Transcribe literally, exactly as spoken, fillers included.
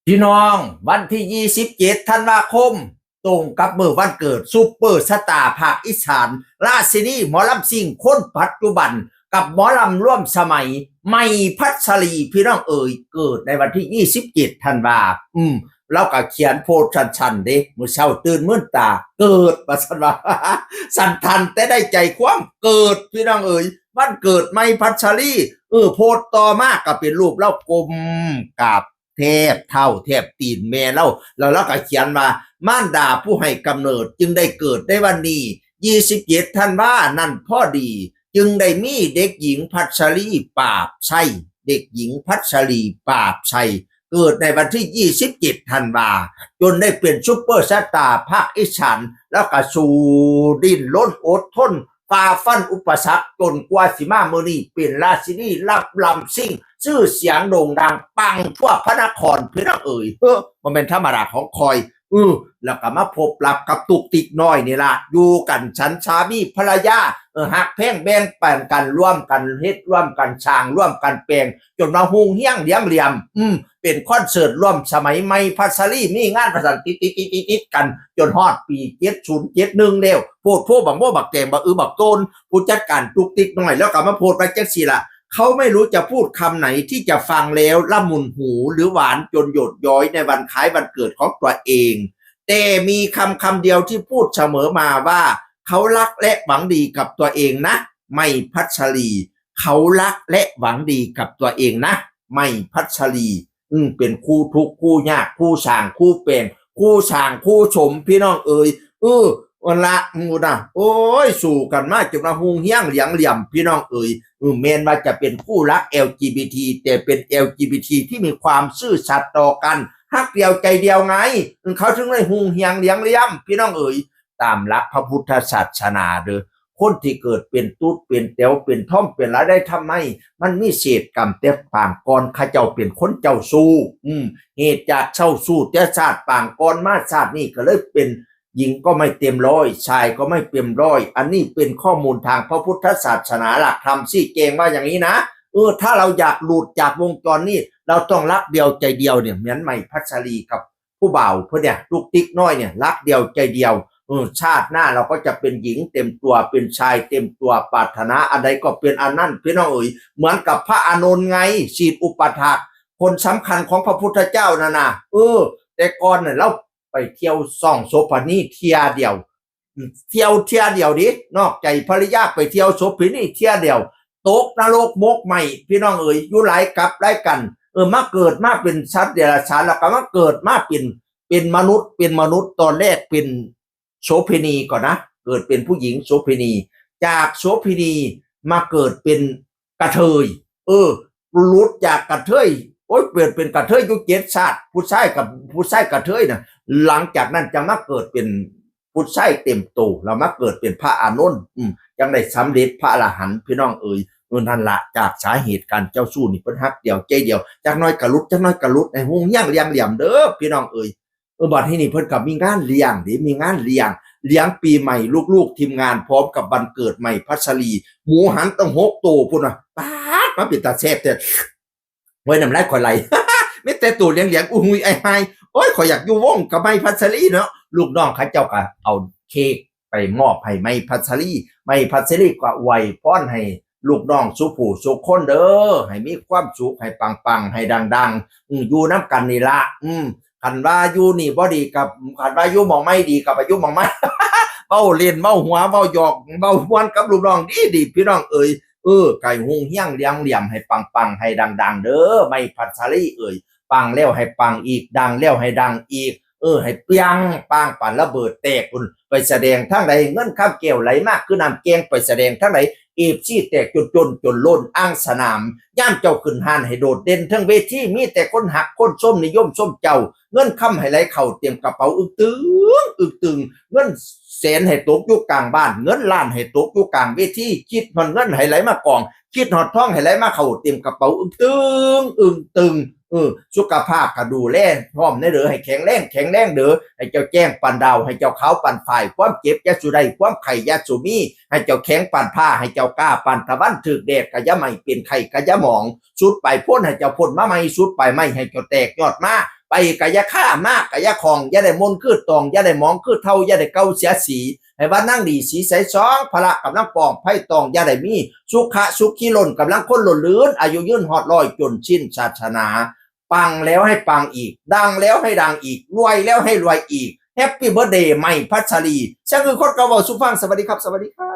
พี่น้อง วันที่ยี่สิบเจ็ดธันวาคม ตรงกับมื้อวันเกิดซุปเปอร์สตาร์ภาคอีสาน ราชินีหมอลำซิ่งคนปัจจุบัน กับหมอลำร่วมสมัย ใหม่พัชรี พี่น้องเอ๋ย เกิดในวันที่ยี่สิบเจ็ดธันวา อืม แล้วก็เขียนโพสต์สั้นๆเด้ มื้อเช้าตื่นมื่นตา เกิด ว่าซั่นว่า สั้นทันแต่ได้ใจความ เกิด พี่น้องเอ๋ย วันเกิดใหม่พัชรี เออ โพสต์ต่อมาก็เป็นรูปลาวก้มกราบ แทบเท้าแทบตีนแม่ลาว แล้วลาวก็เขียนว่า มารดาผู้ให้กำเนิดจึงได้เกิดในวันนี้ ยี่สิบเจ็ดธันวานั้นพอดี จึงได้มีเด็กหญิงพัชรี ปราบไชย เด็กหญิงพัชรี ปราบไชย เกิดในวันที่ยี่สิบเจ็ดธันวา จนได้เป็นซุปเปอร์สตาร์ภาคอีสาน แล้วก็สู้ดิ้นรนอดทน ฝ่าฟันอุปสรรคจนกว่าสิมามื้อนี้เป็นราชินีรับลำซิ่ง ชื่อเสียงโด่งดังปังทั่วพระนคร พี่น้องเอ๋ย เฮ้อ บ่แม่นธรรมดาของข้อย เออ แล้วก็มาพบรักกับตุ๊กติ๊กน้อยนี่ล่ะ อยู่กันฉันสามีภรรยา เออ ฮักแพงแบ่งปันกัน ร่วมกันเฮ็ด ร่วมกันสร้าง ร่วมกันแปลง จนมาฮุ่งเฮี้ยงเหลียงเหลี่ยม อืม เป็นคอนเสิร์ตร่วมสมัยใหม่พัชรี มีงานประสานติดๆๆๆๆกัน จนฮอดปีเจ็ดศูนย์เจ็ดหนึ่งแล้ว โพดโพบักโมบักแตงบักอือบักโตน ผู้จัดการตุ๊กติ๊กน้อย แล้วก็มาโพสต์ไว้จังซี่ล่ะ เขาไม่รู้จะพูดคำไหนที่จะฟังแล้วละมุนหูหรือหวานจนหยดย้อยในวันคล้ายวันเกิดของตัวเอง แต่มีคำคำเดียวที่พูดเสมอมาว่า เขารักและหวังดีกับตัวเองนะ ใหม่พัชรี เขารักและหวังดีกับตัวเองนะ ใหม่พัชรี อืม เป็นคู่ทุกข์คู่ยาก คู่สร้างคู่แปลง คู่สร้างคู่สม พี่น้องเอ๋ย เออ วันละหมู่นะ โอ้ย สู้กันมาจนมาฮุ่งเฮี้ยงเหลียงเหลี่ยม พี่น้องเอ๋ย เออ แม่นว่าจะเป็นคู่รัก แอลจีบีที แต่เป็น แอลจีบีที ที่มีความซื่อสัตย์ต่อกัน ฮักเดียวใจเดียวไง เออ เขาถึงได้ฮุ่งเฮี้ยงเหลียงเหลี่ยม พี่น้องเอ๋ย ตามหลักพระพุทธศาสนาเด้อ คนที่เกิดเป็นตุ๊ดเป็นแต๋วเป็นทอมเป็นหลายได้ทำไม มันมีเศษกรรมแต่ปางก่อน เขาเจ้าเป็นคนเจ้าชู้ อืม เหตุจากเจ้าชู้แต่ชาติปางก่อนมา ชาตินี้ก็เลยเป็นหญิงก็ไม่เต็มร้อย ชายก็ไม่เต็มร้อย อันนี้เป็นข้อมูลทางพระพุทธศาสนา หลักธรรมชี้แจงว่าอย่างนี้นะ เออ ถ้าเราอยากหลุดจากวงจรนี้ เราต้องรักเดียวใจเดียวเนี่ย เหมือนใหม่พัชรีกับผู้บ่าวเพิ่นเนี่ย ตุ๊กติ๊กน้อยเนี่ย รักเดียวใจเดียว เออ ชาติหน้าเราก็จะเป็นหญิงเต็มตัว เป็นชายเต็มตัว ปรารถนาอันใดก็เป็นอันนั้น พี่น้องเอ๋ย เหมือนกับพระอานนท์ไง สิทธิอุปัฏฐาก คนสำคัญของพระพุทธเจ้านั่นนะ เออ แต่ก่อนเนี่ย เราไปเที่ยวส่องโสเภณีเที่ยเดียว เที่ยวเที่ยเดียวดิ นอกใจภรรยาไปเที่ยวโสเภณีเที่ยเดียว ตกนรกหมกไหม้ พี่น้องเอ๋ย อยู่หลายกับหลายกัน เออ มาเกิดมาเป็นสัตว์เดรัจฉาน แล้วก็มาเกิดมาเป็น เป็นมนุษย์ เป็นมนุษย์ ตอนแรกเป็นโสเภณีก่อนนะ เกิดเป็นผู้หญิงโสเภณี จากโสเภณีมาเกิดเป็นกระเทย เออ หลุดจากกระเทย โอ๊ย เกิดเป็นกระเทยอยู่เจ็ดชาติ ผู้ชายกับผู้ชายกระเทยน่ะ หลังจากนั้นจั่งมาเกิดเป็นผู้ชายเต็มโต แล้วมาเกิดเป็นพระอานนท์ อืม จั่งได้สำเร็จพระอรหันต์ พี่น้องเอ๋ย เออ นั่นละ จากสาเหตุการเจ้าชู้นี่ เพิ่นฮักเดียวใจเดียว จักหน่อยก็หลุด จักหน่อยก็หลุด ให้ฮุ่งเฮี้ยงเหลียงเหลี่ยมเด้อ พี่น้องเอ๋ย เออ บัดทีนี้เพิ่นก็มีงานเลี้ยงเด้ มีงานเลี้ยง เลี้ยงปีใหม่ลูกๆทีมงานพร้อมกับวันเกิดใหม่พัชรี หมูหันตั้งหกโตพุ้นน่ะ ป๊าด มาเป็นตาแซ่บแท้ โอ้ย น้ำลายข้อยไหล มีแต่โตเหลียงๆ อุ้ย ไอ้ไฮ โอ้ย ข้อยอยากอยู่วงกับใหม่พัชรีเนาะ ลูกน้องเขาเจ้าก็เอาเค้กไปมอบให้ใหม่พัชรี ใหม่พัชรีก็อวยพรให้ลูกน้องสู่ผู้สู่คนเด้อ ให้มีความสุข ให้ปังๆ ให้ดังๆ อืม อยู่นำกันนี่ละ อืม คันว่าอยู่นี่บ่ดีกับ คันว่าอยู่หม่องใหม่ดีกับไปอยู่หม่องใหม่ เว้าเล่น เว้าหัว เว้าหยอก เว้าม่วนกับลูกน้องดีๆ พี่น้องเอ๋ย เออ ไก่ฮุ่งเฮี้ยงเหลียงเหลี่ยม ให้ปังๆ ให้ดังๆ เด้อ ใหม่พัชรีเอ๋ย ปังแล้วให้ปังอีก ดังแล้วให้ดังอีก เออ ให้เปรี้ยงป้างปานระเบิดแตกพุ้น ไปแสดงทางใด เงินคำแก้วไหลมากคือน้ำแกง ไปแสดงทางใด เอฟซีแตกจนจนจนล้นอ่างสนาม ยามเจ้าขึ้นฮานให้โดดเด่นเทิงเวที มีแต่คนฮักคนชมนิยมชมเจ้า เงินคำให้ไหลเข้าเต็มกระเป๋าอึกตึง อึกตึง เงินแสนให้ตกอยู่กลางบ้าน เงินล้านให้ตกอยู่กลางเวที คิดฮอดเงินให้ไหลมากอง คิดฮอดทองให้ไหลมาเข้าเต็มกระเป๋าอึกตึง อึกตึง เออ สุขภาพก็ดูแลพร้อมแน่เด้อ ให้แข็งแรง แข็งแรงเด้อ ให้เจ้าแจ้งปานดาว ให้เจ้าขาวปานฝ้าย ความเจ็บอย่าสู่ได้ ความไข้อย่าสู่มี ให้เจ้าแข็งปานผ้า ให้เจ้ากล้าปานตะวัน ถืกแดดก็อย่าไหม้ เป็นไข้ก็อย่าหมอง สุดปลายพ้นให้เจ้าพ้นมาใหม่ สุดปลายไม้ให้เจ้าแตกยอดมา ไปกะอย่าฆ่ามากกะอย่าของ อย่าได้มนคือตอง อย่าได้หมองคือเฒ่า อย่าได้เก่าเสียสี ให้ว่านางดีสีใสสองพละกำลังปองไพ่ตอง อย่าได้มีสุขะสุขีล้นกำลังคนล้นลื่น อายุยืนฮอดร้อยจนสิ้นศาสนา ปังแล้วให้ปังอีก ดังแล้วให้ดังอีก รวยแล้วให้รวยอีก แฮปปี้เบิร์ธเดย์ใหม่พัชรีซึ่งคือคนเก่าเว้าสู่ฟัง สวัสดีครับ สวัสดีครับ